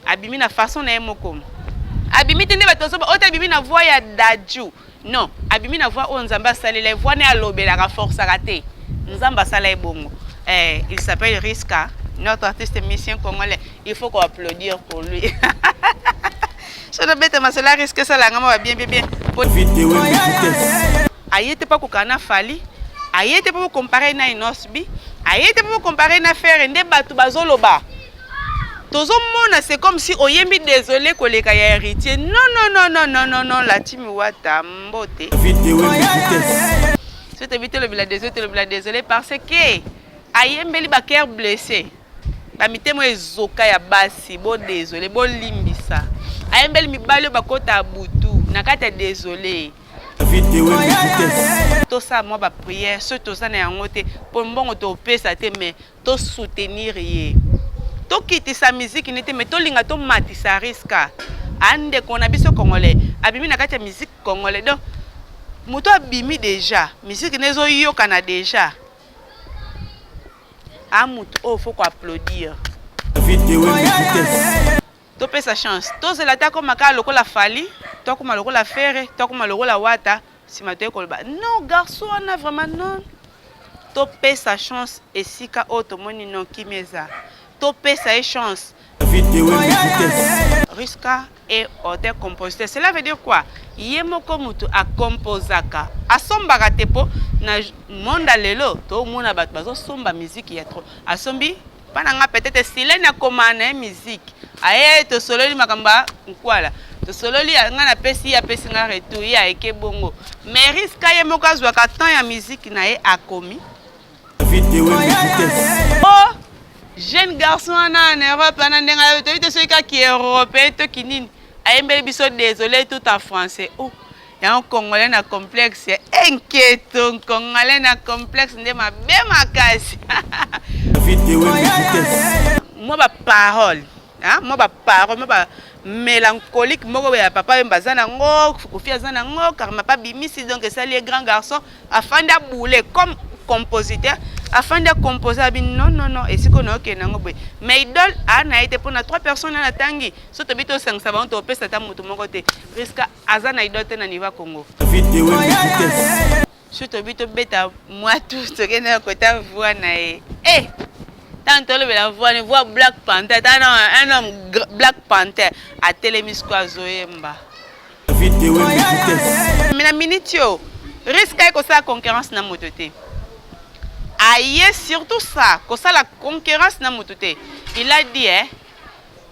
Abimi na façon na ye moko. Abimi te nde bato bazoba oyo te abimi na voix ya Dadju. Non, abimi na voix oyo Nzambe asalela ye, voix ne alobelaka, forçaka te. Nzambe asala ye bongo. Eh, il s'appelle Riska, notre artiste musicien congolais. Il faut qu'on applaudir pour lui. Soki nabeta masolo ya Riska esala nga mawa bien bien bien. Aye te mpo akokana na Fally, aye te mpo bo comparer na Innoss'B, aye te mpo bo comparer na Ferre nde batu bazoloba. Tozomona c'est comme si oyembi desole koleka ya Heritier. Non non non non non non non la team Wata mbote. Soki toyebi tolobela desole tolobela desole parce que ayembeli ba cœur blessé. Ba mitema ezoka ya basi bo desole bolimbisa. Ayembeli mibali oyo bakota butu na kati ya desole. Tosala mwa ba prière soki toza na yango te po mbongo topesa te mais To soutenir ye. Tokitisa musique ne te mais tolinga tomatisa Riska. A ndeko na biso congolais abimi na kati ya musique congolais donc moto abimi dejà musique ne ezo yokana dejà a mutu oyo faut ko applaudir. Topesa chance. Tozela te akoma kaka lokola Fally, to akoma lokola Ferre, to akoma lokola Wata, sima toye koloba non garçon wana vraiment non. Topesa chance esika oyo tomoni non kimia eza. Topesa ye chance. Riska est auteur compositeur cela veut dire quoi? Ye moko mutu a composaka asombaka te po na monde ya lelo tomona batu bazo somba musique ya trop asombi Pa na nga peut-etre Silene akoma na ye musique aye tosololi makambo ya nkwala tosololi nga napesi ye apesi nga retour ye ayeke bongo mais Riska ye moko azwaka temps ya musique na ye akomi oh jeune garçon wana na Europe wana ndenge ayo toyebi te soki kaka européen to kinini ayembeli biso désolé tout en français oh Yango congolais na complexe eh nketo congolais na complexe nde mabe makasi mwa ba parole hein mwa ba parole mwa ba mélancolique moko ya papa wemba aza nango kofi aza nango karmapa bimisi donc esali ye grand garçon afandi aboule comme compositeur afandi acompose abi non non non esika oyo naokende yango boye mais idole aa na ye te mpo na trois personnes na natangi so tobi tosangisa bango topesa ata moto moko te riska Aza na idole te na niveau ya Congo. Soki tobi tobeta mwa tour tokende na kota voix na ye. Eh! Tango tolobela voix ni voix Black Panther, tala na un homme Black Panther atelemi sikoyo azoyemba. Mais na minute oyo risque aye kosala concurrence na moto te. Aye surtout ça, kosala concurrence na moto te. Il a dit eh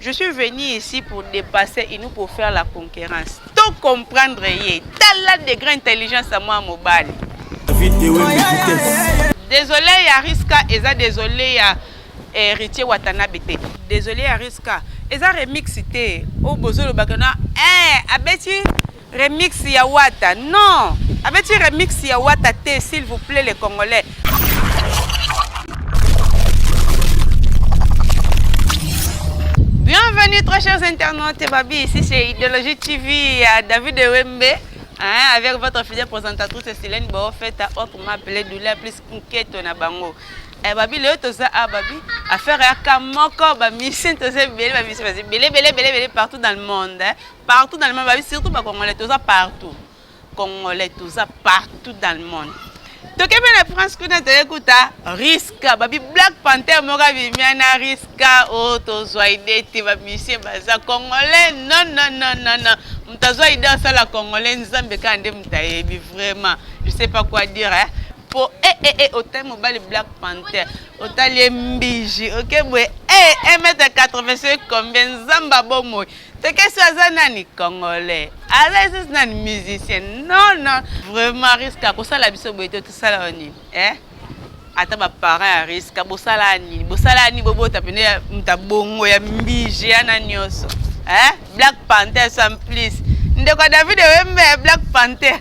Je suis venu ici pour depasser et nous pour faire la concurrence. To comprendre ye. Tala degré intelligence ya mwa mobali. Désolé ya Riska eza désolé ya Héritier Watanabe te. Désolé ya Riska eza remix te. Oyo bozolobaka na eh abeti Remix ya wata non abeti remix ya wata te s'il vous plait les congolais. Bienvenue très chers internautes Babi, ici c'est Idéologie TV à David Ewembe hein, avec votre fidèle présentatrice Silène Bofeta, autrement appelée Douleur plus Nketo na bango. Eh Babi lelo toza a Babi affaire ya kamoko ba mission toza ebele ba mission baza ebele ebele ebele ebele partout dans le monde hein. Partout dans le monde, surtout ba congolais, toza partout. Congolais, toza partout dans le monde. Toke pe na France kuna toye kuta Riska, babi Black Panther moko abimia na Riska, oh tozwa idée te ba musiciens baza congolais. Non non non non non. Moto azwa idée asala congolais Nzambe kaka nde moto ayebi vraiment. Je sais pas quoi dire hein. Po eh eh eh otali mobali Black Panther, otali ye mbiji, oke boye eh 1m85 combien Nzambe abomoi. Tekesi aza nani congolais aza lisusu nani musicien non non vraiment risque akosala biso boye te tosala yo nini eh? ata baparent ya riska bosala nini bosala nini bobota pene ya moto ya bongo ya mbiji ya na nyonso eh? Black Panther sans plus ndeko ya David Wembe Black Panther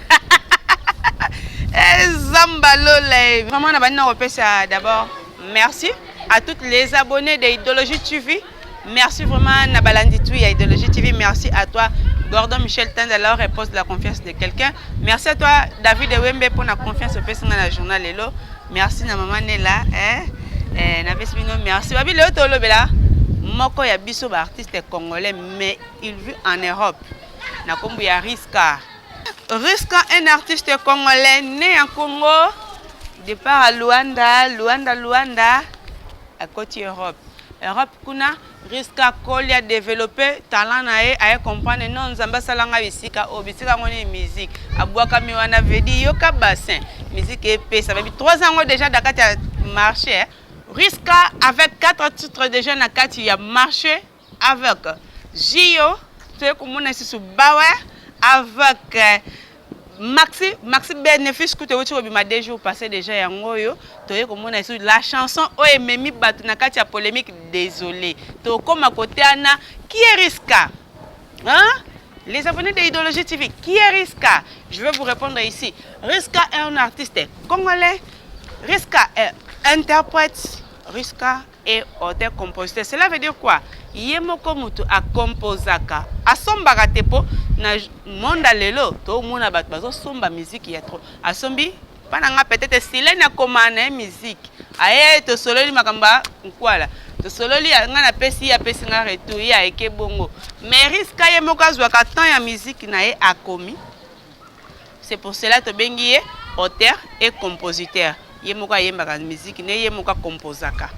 ezamba lola ye vraiment na bandi na kopesa d'abord merci à toutes les abonnés de Idéologie TV Merci vraiment na balandi tout ya Idéologie TV. Merci à toi Gordon Michel Tanda la réponse de la confiance de quelqu'un. Merci à toi David Wembe pour la confiance opesi nga na journal lelo. Merci na maman Nella hein. Eh, na pesi bino merci. Babi lelo tolobela. Moko ya biso ba artiste congolais, mais il vit en Europe, na kombo ya Riska. Riska, un artiste congolais né en Congo, départ à Luanda, Luanda, Luanda, akoti Europe. Europe kuna, Riska akoli, adéveloppe talent na ye, aye comprendre: non, Nzambe asalanga bisika oyo, bisika yango nini? Musique. Abwakami wana, vedi yoka bassin, musique epesa babi 3 ans yango déjà na kati ya marché, eh. Riska avec quatre titres déjà na kati ya marché, avec Gio, toye komona lisusu Bawe, avec Maxi, Maxi Bénéfice kutu euti kobima 2 jours passé déjà. Yango oyo toye komona lisusu la chanson oyo ememi bato na kati ya polémique, Désolé. Tokóma kote wana. Qui est Riska, hein? Les abonnés de Idéologie TV, qui est Riska? Je vais vous répondre ici. Riska est un artiste congolais. Riska est interprète. Riska est auteur-compositeur. Cela veut dire quoi? Ye moko mutu akomposaka, asombaka te, mpo na monde ya lelo tomona bato bazosomba miziki ya trop. Asombi mpa na nga peut-être Silene akoma na ye miziki, aye, tosololi makambo ya nkwala, tosololi, nga napesi ye, apesi nga retour, ye ayeke bongo. Mais Riska ye moko azwaka temps ya miziki na ye, akomi. C'est pour cela tobengi ye auteur et compositeur. Ye moko ayembaka miziki ne, ye moko akomposaka.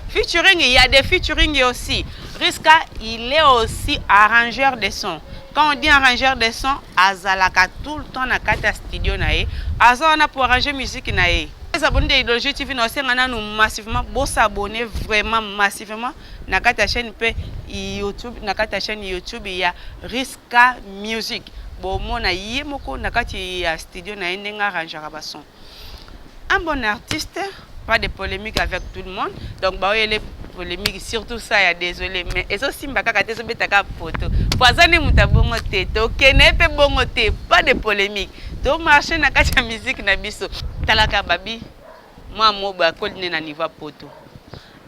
Featuring, il y a des featuring aussi. Riska, il est aussi arrangeur de son. Quand on dit arrangeur de son, azalaka tout le temps na kati ya studio na ye, aza wana pour arranger musique na ye. Les abonnés de Idéologie TV, na osenga nanu massivement bosabonner, vraiment massivement, na kati ya chaîne mpe YouTube, na kati ya chaîne YouTube ya Riska Music. Bomona ye moko na kati ya studio na ye ndenge arrangeaka bason. Un bon artiste, pas de polémique avec tout le monde. Donc baoyele polémique, surtout ça ya Désolé, mais ezosimba kaka te, ezobetaka poto po aza nde moto abongo te, tokende mpe bongo te. Pas de polémique, tomarche na kati ya musique na biso. Talaka babi mwa mobo akoli nde na niveau ya poto,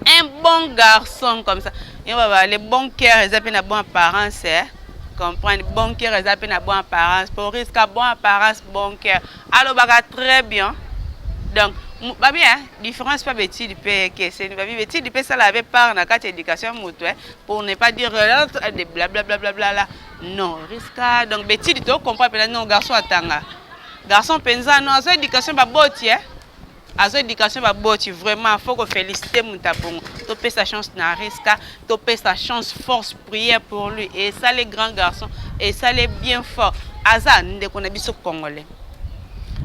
un bon garçon comme ça. Yo baba, le bon cœur eza mpe na bon apparence, eh? Comprendre, bon cœur eza mpe na bon apparence. Po Riska, bon apparence, bon cœur, alobaka très bien. Donc babi, hein, différence mpe baétude mpe ekeseni. Babi baétude mpe esalaka mpe part na kati ya éducation ya moto, pour ne pas dire de blablabla là. Non, Riska, donc baétude tocomprendre mpenza. Non, garçon atanga, garçon mpenza, non, azwa éducation baboti, eh? Azwa éducation baboti. Vraiment, faut koféliciter moto abongo. Topesa chance na Riska, topesa chance, force, prière pour lui. Esali grand garçon, esali bien fort. Aza ndeko na biso congolais,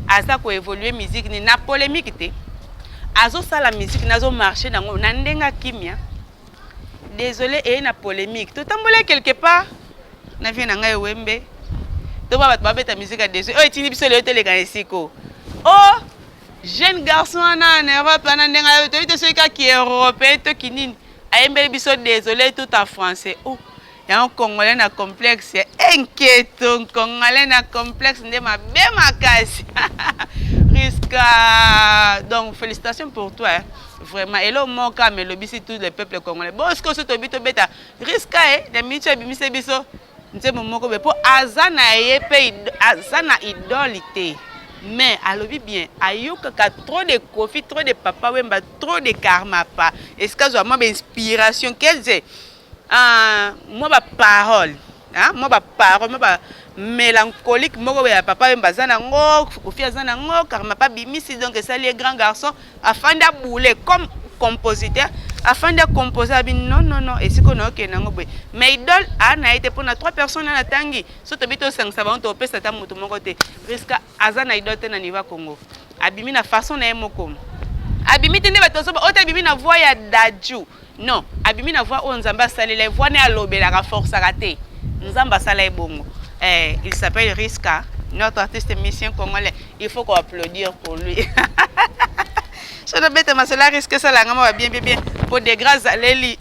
aza koévolue musique ni na polémique te, azosala musique na azomarche nango na ndenge akimia. Désolé eye na polémique, totambola quelque part na vie na ngai ewembe, to ba bato babeta musique ya Désolé oyo etindi biso lelo toleka na esiko o jeune garçon wana na Europe wana, ndenge toyebi te soki kaki européen toki nini, ayembeli biso Désolé tout en français. Oh, yango congolais na complexe, enketo congolais na complexe nde mabe makasi. Riska, donc félicitations pour toi, hein. Vraiment, elo moko amelobisi tout le peuple congolais. Bon, sikoyo so toyebi tobeta Riska e na miniti oyo ebimise biso nzembo moko boye, mpo aza na ye mpe aza na idole te, mais alobi bien, ayokaka trop de Kofi, trop de Papa Wemba, trop de Karmapa, esika azwa mwa bainspiration keze, mwa baparole, mwa baparole, mwa bamélancolique moko boye ya Papa Wemba aza nango, Kofi aza nango, Karmapa bimisi. Donc esali ye grand garçon, afandi abule comme compositeur, afandi acompose, abi: non, non, non, esika oyo naokende yango boye. Mais idole aa na ye te, mpona trois personnes wana atangi, so tobi tosangisa bango, topesa ata moto moko te. Riska aza na idole te na niveau ya Congo. Abimi na façon na ye moko, abimi te nde bato ozoba oyo te, abimi na voix ya Dadju. Non, abimi na voix oyo Nzambe asalela ye, voix ne alobelaka, forçaka te, Nzambe asala ye bongo. Il s'appelle Riska, notre artiste musicien congolais. Il faut qu'on applaudir pour lui. So nabeta masolo ya Riska, esalanga ma bien bien bien, po de grâce aleli.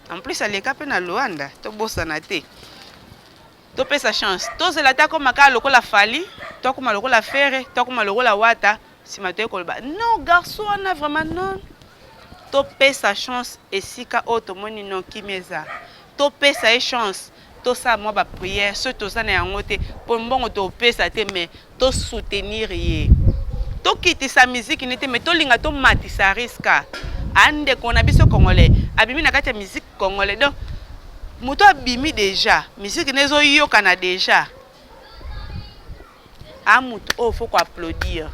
En plus aleka mpe na Luanda, tobosana te. Topesa chance, tozela te akóma kaka lokola Fally, tokóma lokola Ferre, tokóma lokola Wata, nsima toye koloba: non, garçon wana vraiment non. Topesa chance esika oyo tomoni non, kimi eza, topesa ye chance, tosala mwa baprière soki toza na yango te, mpo mbongo topesa te, mais tosoutenir ye. Tokitisa miziki ne te, mais tolinga tomatisa Riska. Andeko na biso congolais abimi na kati ya musique congolais. Donc moto abimi déjà, musique na ezoyokana déjà. A moto oyo faut koapplaudir,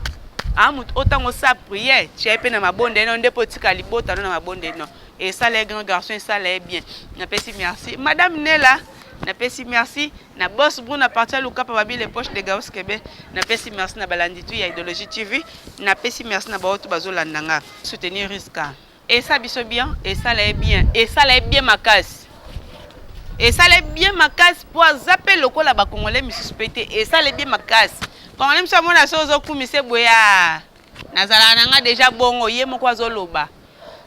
a moto oyo ntango osala prière, tia ye mpe na mabonde no nde mpo otika libota no na mabonde no. Esala ye grand garçon, esala ye bien. Napesi merci Madame Nela, napesi merci na Boss Brun à partir ya Lukapa, babi les poches de Gaus Kebe. Napesi merci na balandi tu ya Idéologie TV, napesi merci na baoyo tu bazolanda nga. Soutenir Riska esala biso bien, esala ye bien, esala ye bien makasi, esala ye bien makasi, mpo aza mpe lokola bacongolais misusu mpe te. Esala ye bien makasi. Congolais misusu amona so ozokumisa boya, nazalaka na nga déjà bongo. Ye moko azoloba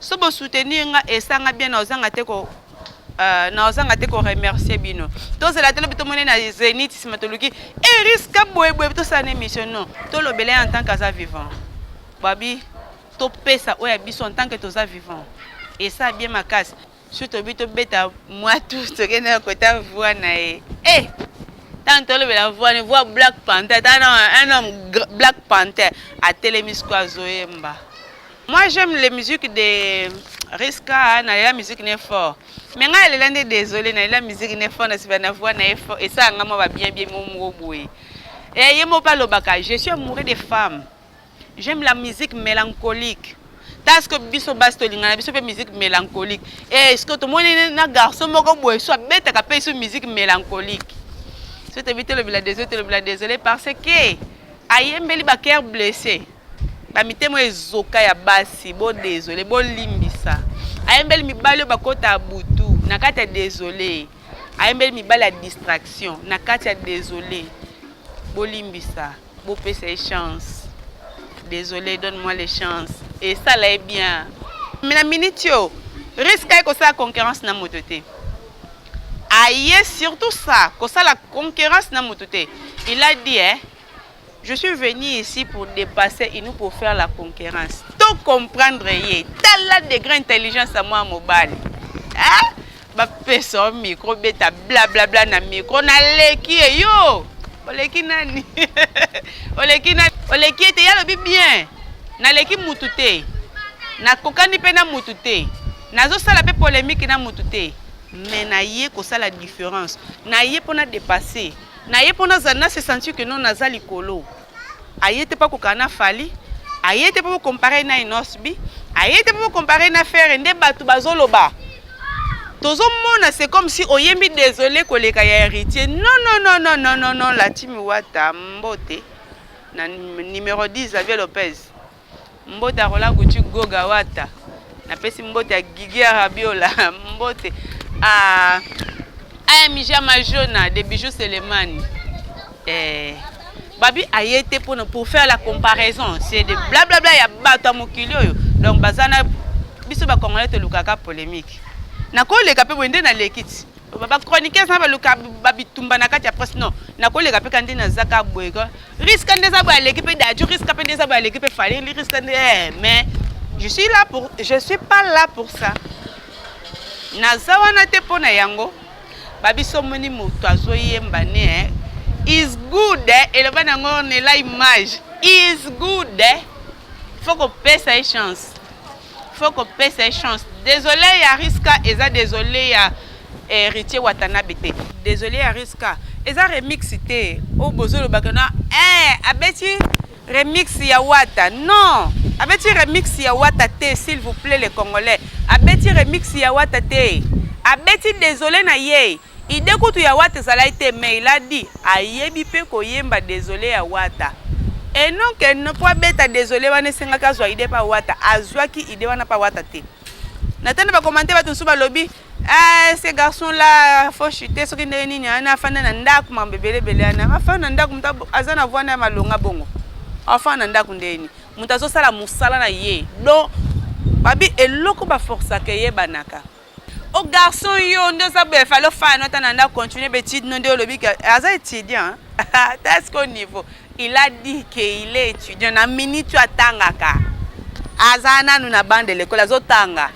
so bosoutenir nga, esanga bien. Naozanga te ko naozanga te koremercier bino. Tozela te lobi tomoni na Zénith, nsima toluki Eriska boyeboye, tosala na émission. Non, tolobela ye en tant que aza vivant. Babi topesa oyo ya biso en tant que toza vivant, esala bien makasi. Surtout tobi tobeta mwa tu tokende na kota voix na ye. E ntango tolobela voix ni voix Black Panther, tana un homme Black Panther atelemi siko azoyemba. Moi, j'aime les musiques de Riska. Nalela musique ne fort, mais ngai alela nde désolé, nalela musique ne fort, nasipela na voix na ye fort. Esalanga mwa babien bien mo moko boye. Ye moko mpe alobaka: "Je suis amoureux des femmes, j'aime la musique mélancolique." Parce que biso basi tolingana biso mpe musique mélancolique. Est ce que tomoni na garçon moko boye so abetaka mpe so musique mélancolique? So toyebi, tolobela désolé, tolobela désolé parce que ayembeli bacœur blessé, bamitema ezoka ya basi. Bodésolé, bolimbisa. Ayembeli mibali oyo bakota ya butu na kati ya désolé, ayembeli mibali ya distraction na kati ya désolé. Bolimbisa, bopesa ye chance. Désolé, donne-moi les chances, esala ye bien. Mais na minute oyo, risque aye kosala concurrence na moto te. Aye surtout ça, kosala concurrence na moto te. Il a dit, eh, "Je suis venu ici pour dépasser et nous pour faire la concurrence." To comprendre ye. Tala degré intelligence ya mwa mobali, ah? Bapesa micro, beta blablabla na micro, naleki ye. Yo oleki nani? Oleki nani? Oleki ete ye alobi bien: "Naleki mutu te, nakokani mpe na mutu te, nazosala mpe polémique na mutu te, mais naye kosala différence, naye mpona dépasser, naye mpona na se sentir que non, naza likolo." Aye te mpo akokana na Fally, aye te mpo kocomparer na Innoss'B, aye te mpo kocomparer na Ferre. Nde bato bazoloba, tozomona, c'est comme si oyembi désolé koleka ya Héritier. Non, non, non, non, non, non, non. Latimi Wata, mbote na numéro 10, Xavier Lopez, mbote ya Roland Guti Goga Wata, napesi mbote ya Gigi Arabiola, mbote a AMG Majona de Bijou Selemani. Babi aye te mpona pour faire la comparaison. C'est de blablabla ya bato ya mokili oyo. Donc baza na biso bacongolais, tolukaka polémique. Nakoleka mpe boye nde naleki ti bachroniqueurs na baluka babitumba na kati ya presse. Non, nakoleka mpe ka nde nazaka boye. Risque nde eza boye, aleki mpe Dadju. Risque mpe nde eza boye, aleki mpe Fally. Risque nde, mais je suis là pour, je suis pas là pour ça. Naza wana te mpo na yango. Babiso omoni moto azoyemba ne is good, eh? Eloba nango nela image is good, eh? Faut kopesa ye chance, faut kopesa ye chance. Désolé ya Riska eza désolé ya Héritier Watanabe te. Désolé ya Riska eza remix te oyo bozolobaka na abeti remix ya Wata. Non, abeti remix ya Wata te. S'il vous plaît, les Congolais, abeti remix ya Wata te, abeti désolé na ye. Idée kutu ya Wata ezalaki te, mais il a dit ayebi mpe koyemba désolé ya Wata. Et non que mpo abeta désolé wana esengaki azwa idée mpa Wata. Azwaki idée wana mpa Wata te. Na tanda bacommentaires, bato mosusu balobi: "Ah, ce garçon là faut chuter." Soki ndenge nini ana afanda na ndako, mambo ebelebele ana afanda na ndako. Moto aza na voix na ya malonga bongo, afanda na ndako ndeni? Moto azosala mosala na ye. Donc babi eloko baforsaka eyebanaka. O garçon, yo nde oza boye, fallait ofanda no ata na ndako, continue baétudes no. Nde olobi ke aza étudiant, ata siko niveau. Il a dit que il est étudiant na minute oyo, atangaka, aza nanu na bande l'école, azotanga.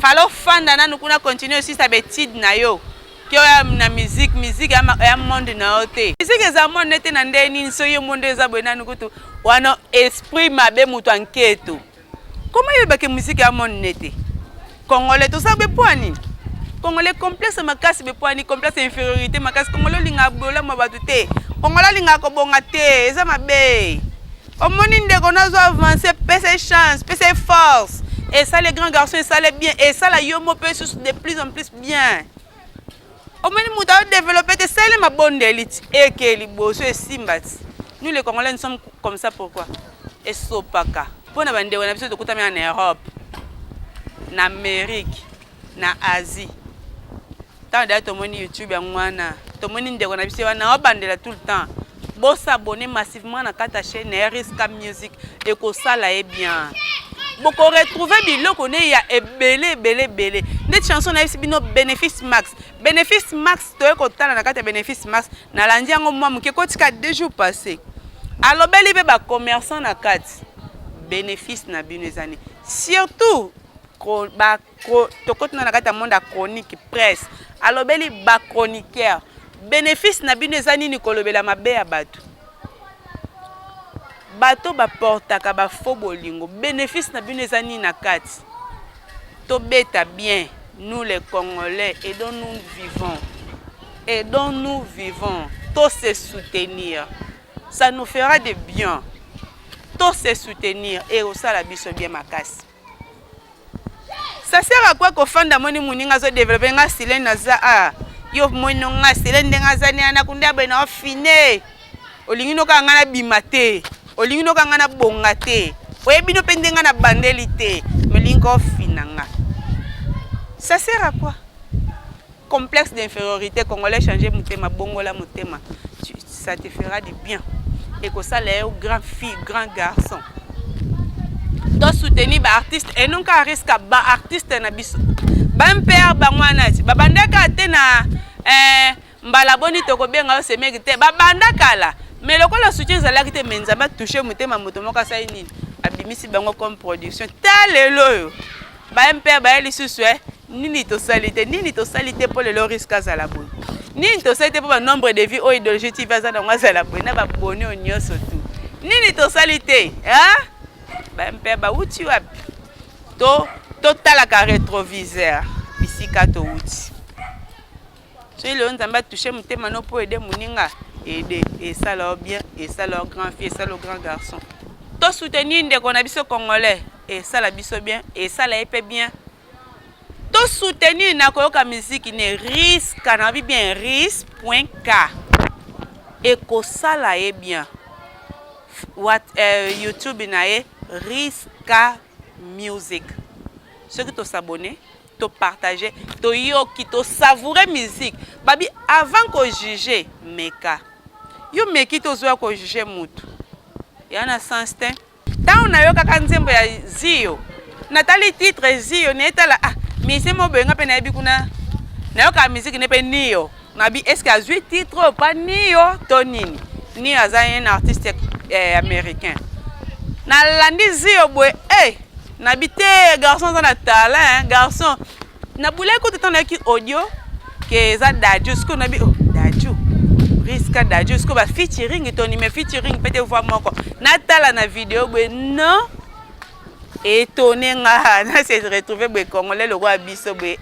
Fallait ofanda nanu kuna, continue osisa baétudes na yo ke oya na musique. Musique ya monde na yo te. Musique eza monde te na nde nini? So yo monde eza boye nanu kutu wana esprit mabe, moto anketo. Comment yoyeba ke musique ya monde ne te? Congolais toza be poa nini? Congolais complexe makasi be poa nini? Complexe infériorité makasi. Congolais olingaka bolamu ya bato te. Congolais alingaka kobonga te. Eza mabe. Omoni ndeko nazo avancer, pesa ye chance, pesa ye force. Esala grand garçon, esala bien, esala yo mo pe susu de plus en plus bien. Omoni moto azo développer te, sala mabondeli ti eke liboso esimba ti. Nous les Congolais nous sommes comme ça pourquoi? Esopaka. Mpo na bandeko na biso tokutami na Europe, na Amérique, na Asie. Ntango daya tomoni YouTube yango wana, tomoni ndeko na biso wana obandela tout le temps. Bosabonner massivement na kati ya chaîne ya Riska Music, ekosala ye bien. Boko retrouver biloko ne ya ebele ebele ebele. Nde chanson na yebisi bino Bénéfice Max. Bénéfice Max toye kotala na kati ya Bénéfice Max, nalandi yango mwa moke kotika 2 jours passés. Alobeli mpe ba commerçant na kati. Bénéfice na bino eza nini? Surtout tokoti na kati ya monde ya chronique presse. Alobeli ba chroniqueur. Bénéfice na bino eza nini kolobela mabe ya bato? Bato baportaka ba faux bolingo. Bénéfice na bino eza nini na kati? Tobeta bien, nous les Congolais, et dont nous vivons. Et dont nous vivons. Tous se soutenir. Ça nous fera de bien. Tous se soutenir et osala biso bien makasi. Ça sert à quoi kofanda moni muninga azo développer nga silene naza a yo moni nga silene ndenge aza ni ana kunda boye na ofine olingi noka nga na bima te olingi noka nga na bonga te oyebi no mpe ndenge na bandeli te mais olingi ka ofina nga. Ça sert à quoi? Complexe d'infériorité congolais, changer motema, bongola motema, ça te fera du bien. Ekosala yo grand fille, grand garçon. To soutenir ba artiste et non ka risque ba artiste na biso. Ba MPR bango wana ti babandaka te na mbala boni tokobenga yo semeki te, babanda kala mais lokola soutien ezalaki te, mais Nzambe atouche motema moto moko asali nini, abimisi bango comme production. Ta lelo oyo ba MPR baye lisusu nini tosali te, nini tosali te mpo lelo risque azala boye, nini tosali te mpo ba nombre de vues oyo Idéologie TV aza nango azala boye na baboni oyo nyonso tu, nini tosali te hein? Ba MPR bawuti wapi? To totalaka rétroviseur bisika towuti. Soki lelo Nzambe atouche motema no mpo ede moninga, ede esala yo bien, esala yo grand fille, esala yo grand garçon. To soutenir ndeko na biso congolais, esala biso bien, esala ye mpe bien. To soutenir na koyoka musique ne risque na bi bien ris.k ekosala ye bien. What, YouTube na ye Riska Music. Soki to s'abonner, to partager, to yoki, to savourer musique. Babi avant ko juger, meka. Yo meki to zoya ko juger mutu. Ya na sens te. Tango nayokaka nzembo ya Zio, natali titre Zio, naetala ah musicien moko boye nga mpe nayebi kuna nayokaka musique ne mpe Nio. Nabi est-ce que azwi titre oyo pa Nio to nini? Nio aza un artiste américain. Nalandi Zio boye nabi te garçon aza na talent hein, garçon. Nabulaki kutu ntango nayoki audio ke eza Dadju, sikoyo nabi oh Dadju. Riska Dadju, sikoyo ba featuring to ni mais featuring peut voix moko. Natala na vidéo boye non. Étonné nga na se retrouver boye congolais lokola biso boye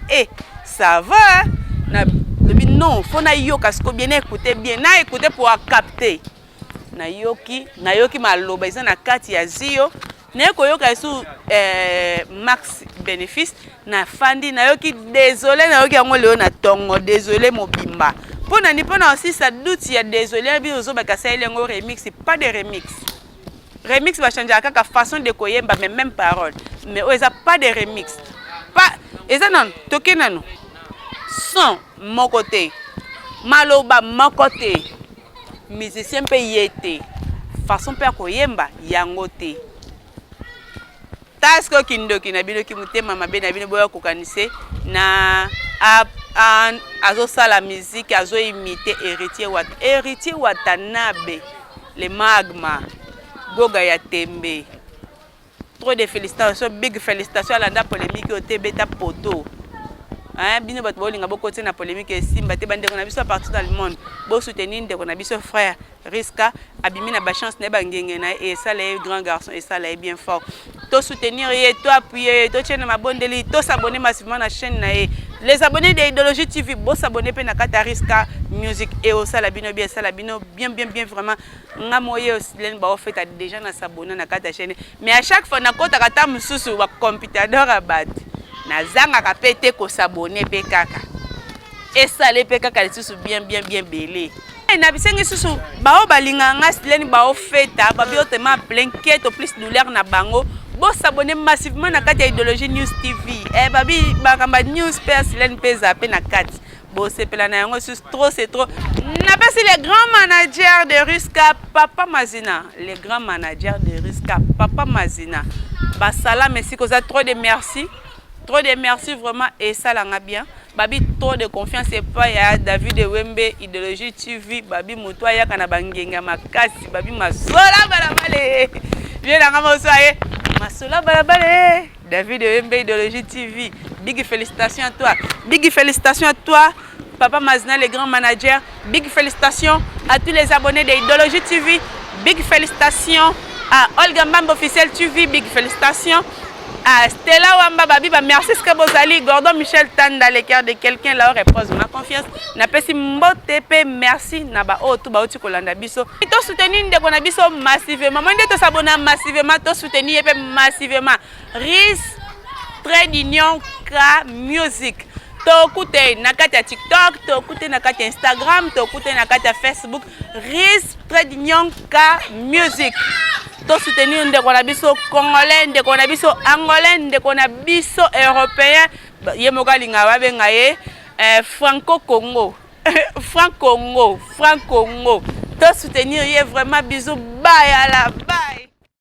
ça va na lobi non faut na yoka sikoyo bien écouter bien na écouter pour capter. Nayoki, nayoki maloba eza na kati ya Zio. Naye koyoka esu Max Bénéfice na fandi nayoki désolé, nayoki yango lelo na tongo désolé mobimba. Pona ni pona aussi sa doute ya désolé bi ozobaka sali yango remix, pas de remix. Remix ba changer kaka façon de koyemba mais même parole. Mais oyo eza pas de remix. Pas eza nanu toke nanu. Son moko te. Maloba moko te. Musicien pe ye te. Façon pe ya koyemba yango te. Taske kindoki na bino ki motema mabe na bino boya kokanise na azosala musique azo imiter Héritier Wata. Héritier Watanabe le magma goga ya tembe. Trop de félicitations, big félicitations alanda polémique oyo te beta poto. Hein, bino bato bolinga bokoti na polémique, esimba te. Bandeko na biso à partir dans le monde, bosoutenir ndeko na biso frère Riska. Abimi na bachance na ye, bangenge na ye, esala ye grand garçon, esala ye bien fort. Tosoutenir ye, toappuyer ye, totie na mabondeli, tos'abonner massivement na chaîne na ye. Les abonnés de Idéologie TV, bos'abonner mpe na kati ya Riska Music e osala bino bien, esala bino bien, bien, bien vraiment. Nga moye osileni baofeta déjà na s'abonner na kati ya chaîne, mais à chaque fois nakotaka ta mosusu bacomputador ya bato, nazangaka mpe te kos'abonner mpe kaka, esala mpe kaka lisusu bien, bien, bien. Bele na bisengi susu bao balingaka nga Sileni, baofeta babi otema plein keto plus douleur na bango. Bos'abonner massivement na kati ya Idéologie News TV. Babi makambo ya news mpe ya Sileni mpe eza mpe na kati, bosepela na yango susu. Trop c'est trop. Napesi le grand manager de Ruska, Papa Mazina, le grand manager de Ruska, Papa Mazina, basalama esika oza. Trop de merci, trop de merci vraiment, esalanga bien. Babi trop de confiance epai ya David Wembe, Idéologie TV. Babi moto ayaka na bangenga makasi, babi masola balabale vie nanga moso aye masola balabale. David Wembe, Idéologie TV, big félicitations à toi, big félicitations à toi, Papa Mazina, le grand manager. Big félicitations à tous les abonnés de Idéologie TV. Big félicitations à Olga Mbamba Officiel TV. Big félicitations à Stella Wamba Babi, bah merci ce que bozali. Gordon Michel Tanda, le cœur de quelqu'un là repose ma confiance. Napesi mbote pe merci na ba oyo tu bauti kolanda biso. To soutenir ndeko na biso massivement. Moi nde to s'abonner massivement, to soutenir pe massivement. Riz Trait d'Union K Music. Tokute na kati ya TikTok, tokute na kati ya Instagram, tokute na kati ya Facebook. Riz Trait d'Union K Music. Tosoutenir ndeko na biso congolais, ndeko na biso angolais, ndeko na biso européen. Ye moko alingaka babenga ye Franco Congo, Franc Congo, Franc Congo. Tosoutenir ye vraiment. Bisous, bye, ala bye.